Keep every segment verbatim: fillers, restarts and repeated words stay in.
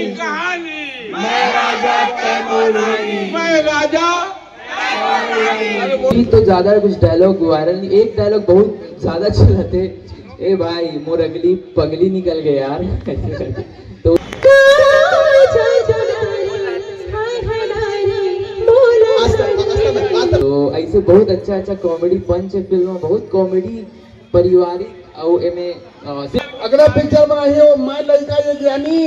कहानी। मैं राजा, तै मोर रानी। मैं राजा। अभी तो ज्यादा कुछ डायलॉग वायरल नहीं, एक डायलॉग बहुत ज्यादा चला थे, "ए भाई, मोर अगली पगली निकल गए यार।" तो तो ऐसे बहुत अच्छा अच्छा कॉमेडी पंच है फिल्म में, बहुत कॉमेडी पारिवारिक अउ एमे, अ, अगला पिक्चर बनाही हो मैं लइका ये ज्ञानी।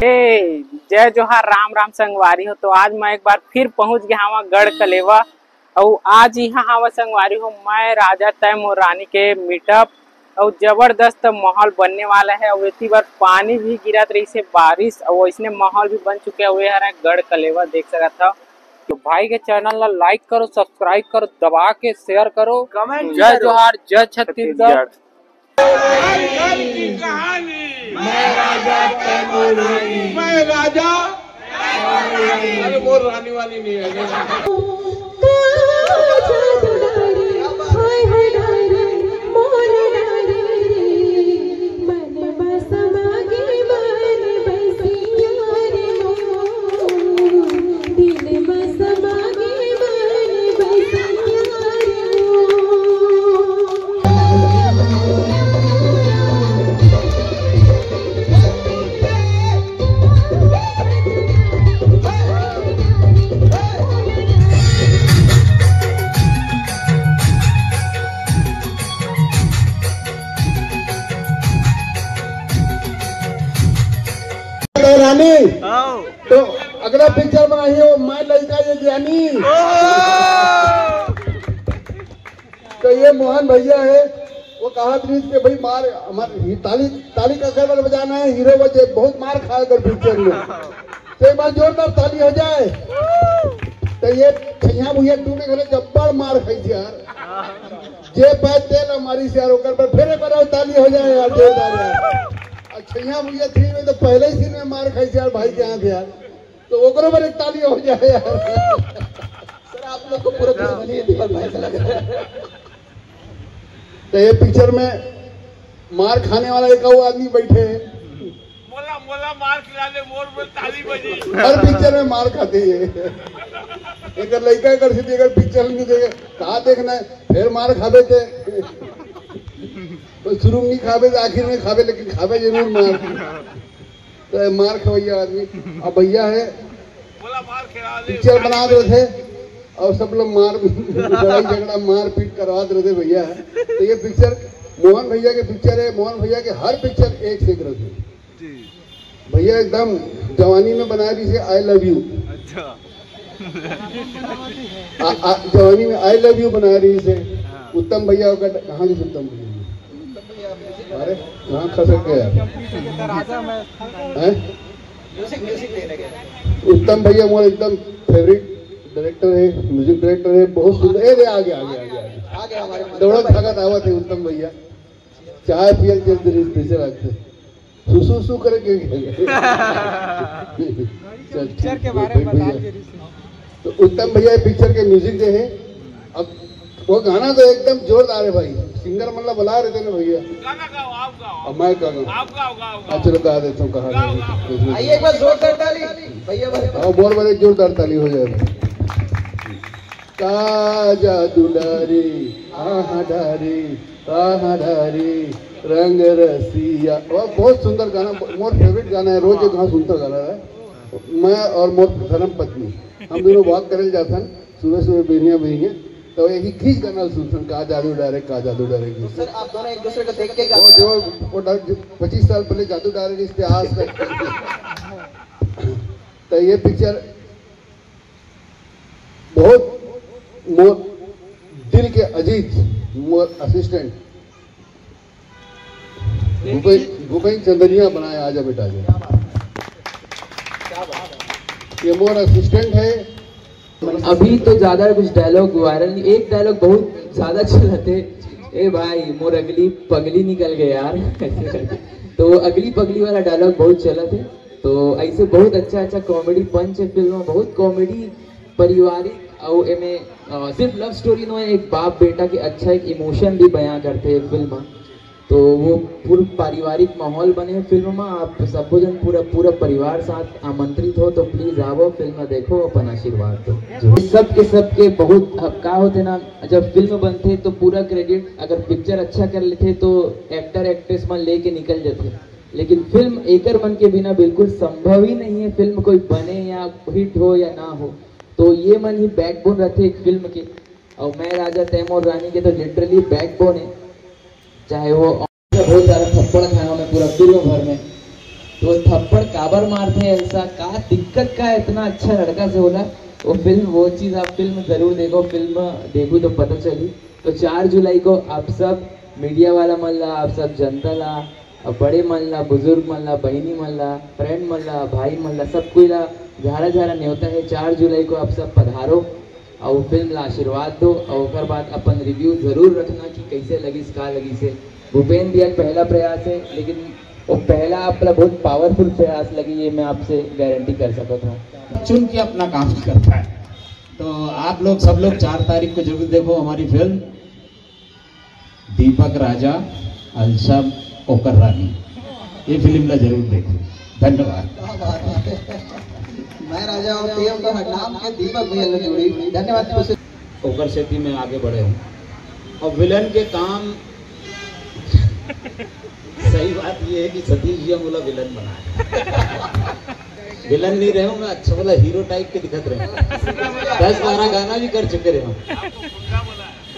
ए, जय जोहार, राम राम संगवारी हो। तो आज मैं एक बार फिर पहुंच गया हूँ गढ़ कलेवा, अउ आज इहाँ हवा संगवारी हो मैं राजा तय मोर रानी के मीटअप, अउ जबरदस्त माहौल बनने वाला है। अउ एती बार पानी भी गिरत रहिस हे, बारिश, अउ ऐसने माहौल भी बन चुके हुए हर गढ़ कलेवा देख सकत हव। तो भाई के चैनल ला लाइक करो, सब्सक्राइब करो, दबा के शेयर करो। कमेंट जय करो। जोहार, जय छत्तीसगढ़। छत्तीसगढ़। घर घर की कहानी। मैं राजा, तै मोर रानी। मैं राजा। अरे, मोर रानी वाली नहीं है। रानी। तो अगला पिक्चर बनाही हो मैं लइका ये ज्ञानी। तो ये मोहन भैया है, वो कहा प्लीज के भाई मार हमार ही ताली, ताली का गड़बड़ बजाना है, हीरो बजे बहुत मार खाएगा पिक्चर में। तो एक बार जोरदार ताली हो जाए। तो ये छैया भैया टू के घरे जब्बर मार खाई थी यार। जे पाए तेल हमारी से यार ओकर पर फिर एक बार और ताली हो जाए यार, जोरदार यार। और छैया भैया थ्री में तो पहले ही सीन में मार खाई थी यार भाई के हाथ यार। तो ओकरो पर एक ताली हो जाए यार। सर, आप लोग को पूरा दुश्मनी है दीपक भाई से लग रहा है। तो ये पिक्चर में मार खाने वाला एक और आदमी बैठे हैं। मोला, मोला मार खिला दे, मोर, मोर ताली बजी। हर पिक्चर में मार खाते हैं। एक लड़का कर सीधी अगर पिक्चर नहीं देखे, कहा देखना है, फिर मार खावे थे। तो शुरू में नहीं खावे, तो आखिर में खावे, लेकिन खावे जरूर मार। तो ये मार खवैया आदमी। अब भैया है, बोला मार खिला दे। पिक्चर बना रहे थे और सब लोग मार, लड़ाई झगड़ा, मारपीट करवा रहे थे भैया है। तो ये पिक्चर मोहन भैया के पिक्चर है। मोहन भैया के हर पिक्चर एक से एक रहे। जी। भैया एकदम जवानी में बना रही से आई लव यू। अच्छा। आ, आ, जवानी में आई लव यू बना रही से। हाँ। उत्तम भैया का कहाँ से उत्तम भैया? अरे, कहाँ खसक गया? हैं? उत्तम भैया मोर एकदम फेवरेट डायरेक्टर है, म्यूजिक डायरेक्टर है, बहुत सुंदर। ए रे, आगे, आगे, आगे, आगे। दौड़त भागत आवत है उत्तम भैया। चाय पियल के दृश्य, दृश्य रखते। सुसु सु करे के। चल, ठीक है, के बारे में बता भैया। तो उत्तम भैया पिक्चर के म्यूजिक दे हैं। अब वो गाना तो एकदम जोरदार है भाई, सिंगर मतलब बुला रहे थे ना भैया। गाना गाओ, आप गाओ। अब मैं क्या गाऊँ? आप गाओ, गाओ, गाओ। हाँ, चलो गा देता हूँ, कहा गाओ, गाओ। आइए, एक बार जोरदार ताली, भैया, भाई। हाँ, बहुत बड़े जोरदार ताली हो जाए भाई। का जादू डारे, हाँ, हाँ, डारे, हाँ, हाँ, डारे, रंग रसिया। वाह, बहुत सुंदर गाना, मोर फेवरेट गाना है, रोज एक गाना सुनता गाना है। मैं और मोर धर्म पत्नी, हम दोनों वॉक करे जाथन, सुबह सुबह बेनिया बेनिया, तो यही खींच गाना सुनथन, का जादू डारे, का जादू डारे की। सर, आप दोनों एक दूसरे को देख के वो गाते जो, वो डा-, जो पच्चीस साल पहले जादू डारे की, इस पे आज तक। तो ये पिक्चर बहुत मोर दिल के अजीज, मोर असिस्टेंट भूपेन, भूपेन चंदनिया बनाया, आजा बेटा आजा। ये मोर असिस्टेंट है। अभी तो ज्यादा कुछ डायलॉग वायरल नहीं, एक डायलॉग बहुत ज्यादा चला थे, "ए भाई, मोर अगली पगली निकल गए यार।" तो अगली पगली वाला डायलॉग बहुत चला थे। तो ऐसे बहुत अच्छा अच्छा कॉमेडी पंच है फिल्म में, बहुत कॉमेडी पारिवारिक अउ एमे अ, सिर्फ लव स्टोरी नो है, एक बाप बेटा के अच्छा एक इमोशन भी बयां करथे ये फिल्म। तो वो पूरा पारिवारिक माहौल बने हे फिल्म में। आप सबो जन पूरा, पूरा परिवार साथ आमंत्रित हो, तो प्लीज आवो, फिल्म देखो, अपन आशीर्वाद दो। सबके, सबके बहुत, अब का होथे ना, जब फिल्म बनथे तो पूरा क्रेडिट, अगर पिक्चर अच्छा कर लेथे तो एक्टर एक्ट्रेस मन लेके निकल जाथे, लेकिन फिल्म एकर मन के बिना बिल्कुल संभव ही नहीं है। फिल्म कोई बने या हिट हो या ना हो, तो ये मन ही बैकबोन रहथे एक फिल्म के। और मैं राजा, तैं मोर रानी के तो लिटरली बैकबोन है। चाहे वो बहुत सारा थप्पड़ खाया मैं पूरा फिल्म भर में, तो वो थप्पड़ काबर मारथे, ऐसा का दिक्कत का है, इतना अच्छा लड़का से बोला। वो फिल्म, वो चीज आप फिल्म जरूर देखो, फिल्म देखो तो पता चली। तो चार जुलाई को आप सब मीडिया वाला मन ला, आप सब जनता ला, अब बड़े मन ला, बुजुर्ग मन ला, बहिनी मन ला, फ्रेंड मन ला, भाई मन ला, सब कोई ला झारा झारा न्योता है। चार जुलाई को आप सब पधारो और फिल्म ला आशीर्वाद दो और ओकर बाद अपन रिव्यू जरूर रखना कि कैसे लगिस, का लगिस है। भूपेंद्र भैया का पहला प्रयास है, लेकिन वो पहला आप ला बहुत पावरफुल प्रयास लगी, ये मैं आपसे गारंटी कर सकता हूँ। चुन के अपना काम करता है। तो आप लोग, सब लोग चार तारीख को जरूर देखो हमारी फिल्म दीपक राजा अउ सब ओकर रानी, ये फिल्म ला जरूर देखो। धन्यवाद। क्या बात है। मैं राजा और तें ओकर नाम के दीपक भैया ले जोड़ी। धन्यवाद खुशी। ओकर सेती मैं आगे बढ़े हूँ। और विलन के काम सही बात ये है कि सतीश जी मोला विलन बनाए। विलन नहीं रहे हूँ मैं, अच्छा वाला हीरो टाइप के दिखत रहे हूँ। दस बारह गाना भी कर चुके रहे हूँ।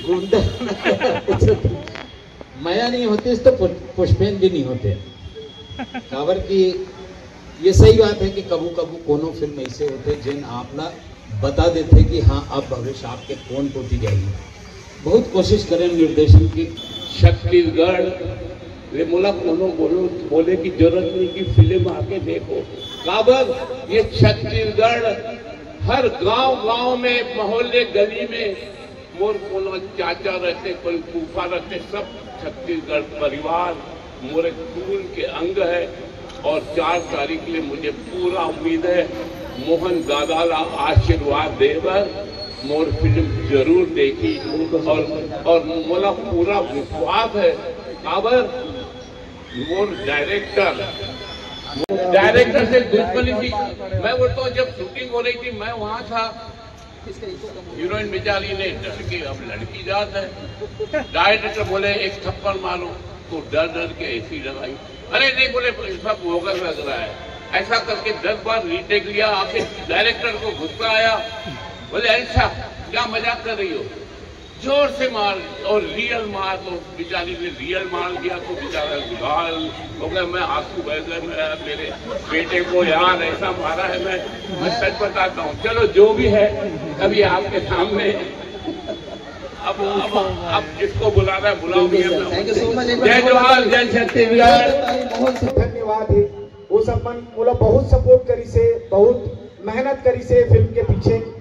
गुंडा मया नहीं होते तो पुष-, पुष्पेन भी नहीं होते। काबर कि ये सही बात है कि कभू कभू कोनो फिल्म ऐसे होते जिन आप ला बता देते कि हाँ, अब भविष्य आपके कौन कोती जाएगी। बहुत कोशिश करें निर्देशन की। छत्तीसगढ़, रे मोला कोनो बोलो, बोले की जरूरत नहीं कि फिल्म आके देखो। काबर ये छत्तीसगढ़ हर गांव गांव में, मोहल्ले गली में मोर कोनो चाचा रहते, कोई फूफा रहते, सब छत्तीसगढ़ परिवार मोरे खून के अंग है। और चार तारीख ले मुझे पूरा उम्मीद है मोहन दादा ला आशीर्वाद देबर मोर फिल्म जरूर देखी। और, और मोला पूरा विश्वास है, काबर मोर डायरेक्टर, डायरेक्टर से दुश्मनी थी। मैं बोलता हूँ, जब शूटिंग हो रही थी, मैं वहां था, हीरोइन बेचारी ने डर के, अब लड़की जात है, डायरेक्टर बोले, "एक थप्पड़ मारो," तो डर डर के ऐसी लगाई। "अरे नहीं," बोले, "ऐसा बोगस लग रहा है।" ऐसा करके दस बार रीटेक लिया। आखिर डायरेक्टर को गुस्सा आया, बोले, "ऐसा क्या मजाक कर रही हो?" जोर से मार और रियल मार, तो बेचारी ने रियल मार दिया तो बेचारा घायल हो गया। मैं आंसू बह गए, मैं, मेरे बेटे को यार ऐसा मारा है। मैं, मैं सच बताता हूँ, चलो जो भी है, अभी आपके सामने। अब, अब, अब जिसको बुलाना है, बुलाओ। बिल्कुल sir, thank you so much। जय जोहार, जय छत्तीसगढ़। बहुत धन्यवाद है। वो सब मन मोला बहुत सपोर्ट करिस हे, बहुत मेहनत करिस हे फिल्म के पीछे।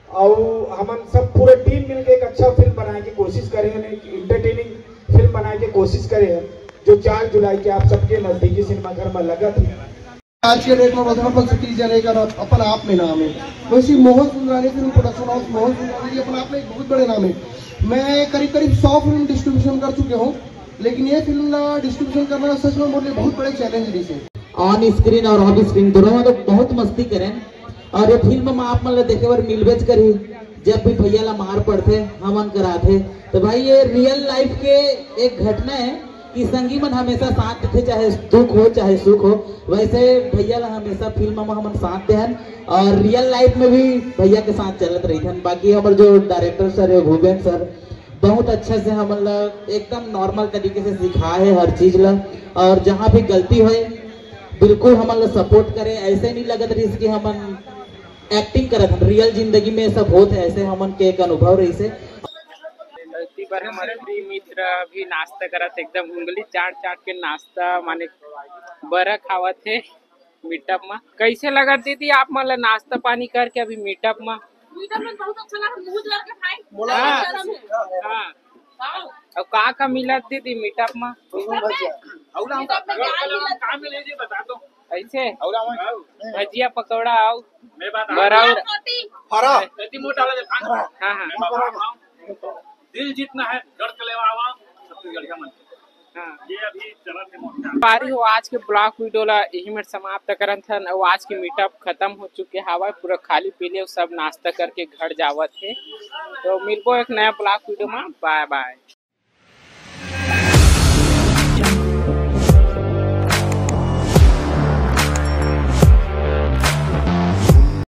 अउ हमन सब पूरा टीम मिलके एक अच्छा फिल्म बनाए के कोशिश करे हन, एक एंटरटेनिंग फिल्म बनाए के कोशिश करे हन, जो चार जुलाई के आप सबके नजदीकी सिनेमाघर में लगत हे। आज के डेट में मधुबन पर सिटी जने का नाम अपन आप में नाम है। वैसे ही Mohan Sundrani film production house, Mohan Sundrani ji अपन आप में एक बहुत बड़े नाम है। मैं करीब करीब सौ फिल्म डिस्ट्रीब्यूशन कर चुके हूँ, लेकिन ये फिल्म ना डिस्ट्रीब्यूशन करना सच में मोर लिए बहुत बड़े चैलेंज रहिस हे। ऑन स्क्रीन और ऑफ स्क्रीन दोनों में तो बहुत मस्ती करें, और ये फिल्म में आप मन ला देखे बर मिलबेच करही, जब भी भैया ला मार पड़थे, हमन कराथे। तो भाई, ये रियल लाइफ के एक घटना है कि संगी मन हमेशा साथ देथे, चाहे दुख हो, चाहे सुख हो। वैसे भैया ला हमेशा फिल्म में हमन साथ देहन, और रियल लाइफ में भी भैया के साथ चलत रहिथन। बाकी हमर जो डायरेक्टर सर है, भूपेन सर, बहुत अच्छा से हमन ला एकदम नॉर्मल तरीके से सिखाए हे हर चीज ला, और जहाँ भी गलती होए, बिल्कुल हमन ला सपोर्ट करे। ऐसे नहीं लगत रहिस कि हमन एक्टिंग करत हन, रियल जिंदगी में ये सब होत हे, ऐसे हमन के एक अनुभव रहिस हे। गलती बर हमर प्रिय मित्र अभी नाश्ता करत हे, एकदम उंगली चाट चाट के नाश्ता माने बरा खावत हे मीटअप में। कैसे लगत दीदी आप मन ला नाश्ता पानी करके अभी मीटअप में? मीटअप में बहुत अच्छा लगा, मुंह जोर के खाए। मोला हाँ। गरम है। हाँ। वाओ। अब का का मिलत दीदी मीटअप में? दोनों भजिया। मीटअप में क्या मिलत? का मिले जी बता दो। ऐसे? और आवा। भजिया पकौड़ा आओ। बराबर। हरा। हाँ, हाँ। दिल जीतना है, जड़ के लेवा आवा, छत्तीसगढ़िया मन। हाँ। ये अभी चलन में मोर्चा। पारी हो, आज के vlog video ला यही में समाप्त करत हन। अउ आज के meetup खत्म हो चुके हावय, पूरा खाली पीले अउ सब नाश्ता करके घर जावत हे। तो मिलबो एक नया vlog video में, bye bye।